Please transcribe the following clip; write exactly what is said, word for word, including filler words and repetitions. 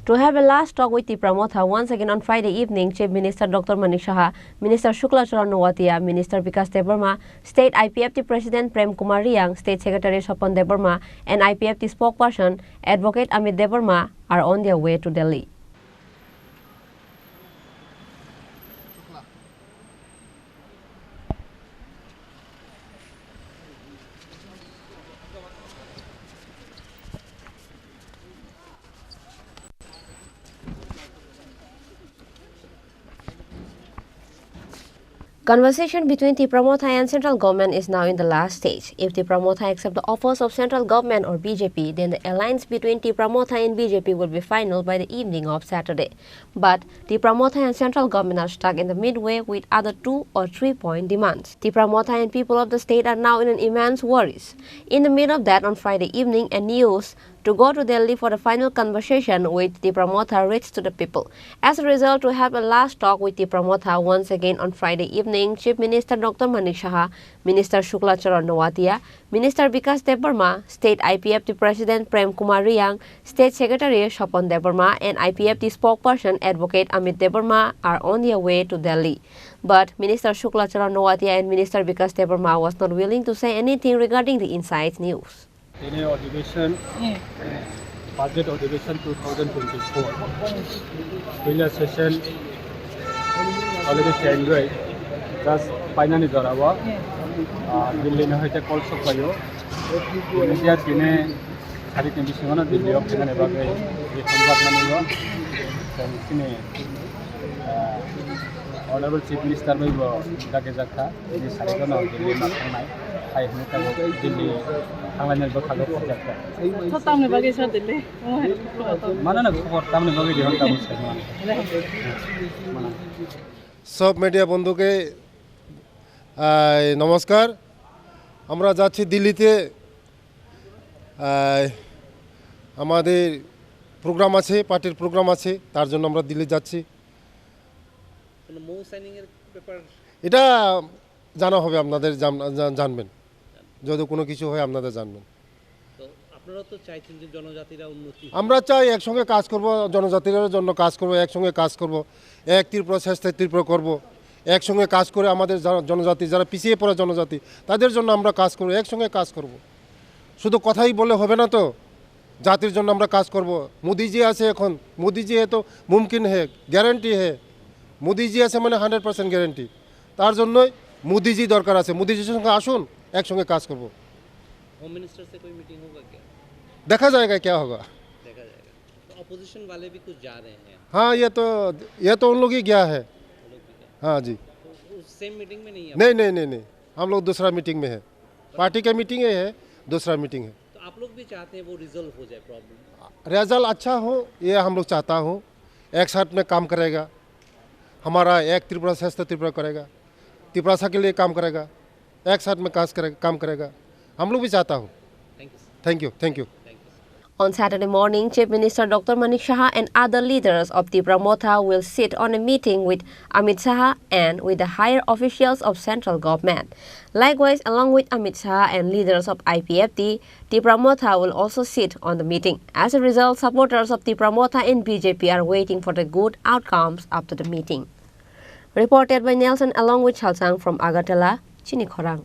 To have a last talk with Tipra Motha once again on Friday evening, Chief Minister Doctor Manik Saha, Minister Shukla Charan Noatia, Minister Bikas Debbarma, State I P F T President Prem Kumar Reang, State Secretary Swapan Debbarma, and I P F T spokesperson Advocate Amit Debbarma are on their way to Delhi. Conversation between Tipra Motha and central government is now in the last stage. If Tipra Motha accept the offers of central government or B J P, then the alliance between Tipra Motha and B J P will be final by the evening of Saturday. But Tipra Motha and central government are stuck in the midway with other two or three point demands. Tipra Motha and people of the state are now in an immense worries. In the midst of that, on Friday evening, a news to go to Delhi for the final conversation with Tipra Motha reached to the people. As a result, to have a last talk with Tipra Motha once again on Friday evening, Chief Minister Doctor Manik Saha, Minister Shukla Charan Noatia, Minister Bikas Debbarma, State I P F T President Prem Kumar Reang, State Secretary Swapan Debbarma, and I P F T spokesperson Advocate Amit Debbarma are on their way to Delhi. But Minister Shukla Charan Noatia and Minister Bikas Debbarma was not willing to say anything regarding the inside news. Tini অধিবেশন, বাজেট অধিবেশন two thousand twenty four, পয়লা session already change হয়ে just finally ধরাবো। দিল্লি না হইতে কল সব পাইও। ইন্ডিয়া তিনে সাড়ে তিন বিশ ঘন্টা দিল্লি অফ সেখানে বাগে এই সংবাদ মানিব। Sini, Honorable Chief Minister bai bo dake jakha. Ni sari jono Delhi ma thangnai, hai hwnwi tabuk Delhi thanglainai bwkhago khajak kha. Tho tamni bagwi sa Delhi? Mano no khobor tamni bagwi de hwn tabuk sai mano. সব মিডিয়া বন্ধুকে, আহ, নমস্কার। আমরা যাচ্ছি দিল্লিতে। আহ, আমাদের প্রোগ্রাম আছে, পার্টির প্রোগ্রাম আছে, তার জন্য আমরা দিল্লি যাচ্ছি। কোনো মৌ সাইনিং এর ব্যাপার? এটা জানা হবে, আপনাদের জান-, জান-, জানবেন। যদি কোনো কিছু হয়, আপনাদের জানবেন। তো আপনারা তো চাইছেন যে জনজাতিরা উন্নতি হোক। আমরা চাই একসঙ্গে কাজ করব, জনজাতির জন্য কাজ করব, একসঙ্গে কাজ করব, এক ত্রিপুরা শ্রেষ্ঠ ত্রিপুরা করব, একসঙ্গে কাজ করে আমাদের জন-, জনজাতি, যারা পিছিয়ে পড়া জনজাতি, তাদের জন্য আমরা কাজ করব, একসঙ্গে কাজ করব। শুধু কথাই বলে হবে না তো, জাতির জন্য আমরা কাজ করব। মোদিজি আছে এখন, মোদিজি এ তো মুমকিন হে, গ্যারান্টি হে। মোদিজি আছে মানে হান্ড্রেড পার্সেন্ট গ্যারান্টি। তার জন্যই মোদিজি দরকার আছে। মোদিজির সঙ্গে আসুন, একসঙ্গে কাজ করব। होम मिनिस्टर से कोई मीटिंग होगा क्या? देखा जाएगा क्या होगा। देखा जाएगा। तो अपोजिशन वाले भी कुछ जा रहे हैं। हाँ, ये तो, ये तो उन लोग ही गया है। वो लोग भी गए। हाँ जी। तो उस सेम मीटिंग में नहीं है? नहीं, नहीं, नहीं, नहीं। हम लोग दूसरा मीटिंग में है। पार्टी का मीटिंग है, दूसरा मीटिंग है। तो आप लोग भी चाहते हैं वो रिजॉल्व हो जाए प्रॉब्लम? रिजल्ट अच्छा हो, ये हम लोग चाहता हूँ। एक साथ में काम करेगा, हमारा एक त्रिपुरा श्रेष्ठ त्रिपुरा करेगा, तिपरासा के लिए काम करेगा, एक साथ में काज करे, काम करेगा, हम लोग भी चाहता हूँ। Thank you, sir. Thank you, thank you. On Saturday morning, Chief Minister Doctor Manik Saha and other leaders of Tipra Motha will sit on a meeting with Amit Saha and with the higher officials of central government. Likewise, along with Amit Saha and leaders of I P F T, Tipra Motha will also sit on the meeting. As a result, supporters of Tipra Motha and B J P are waiting for the good outcomes after the meeting. Reported by Nelson along with Chalsang from Agartala, Chini Khorang.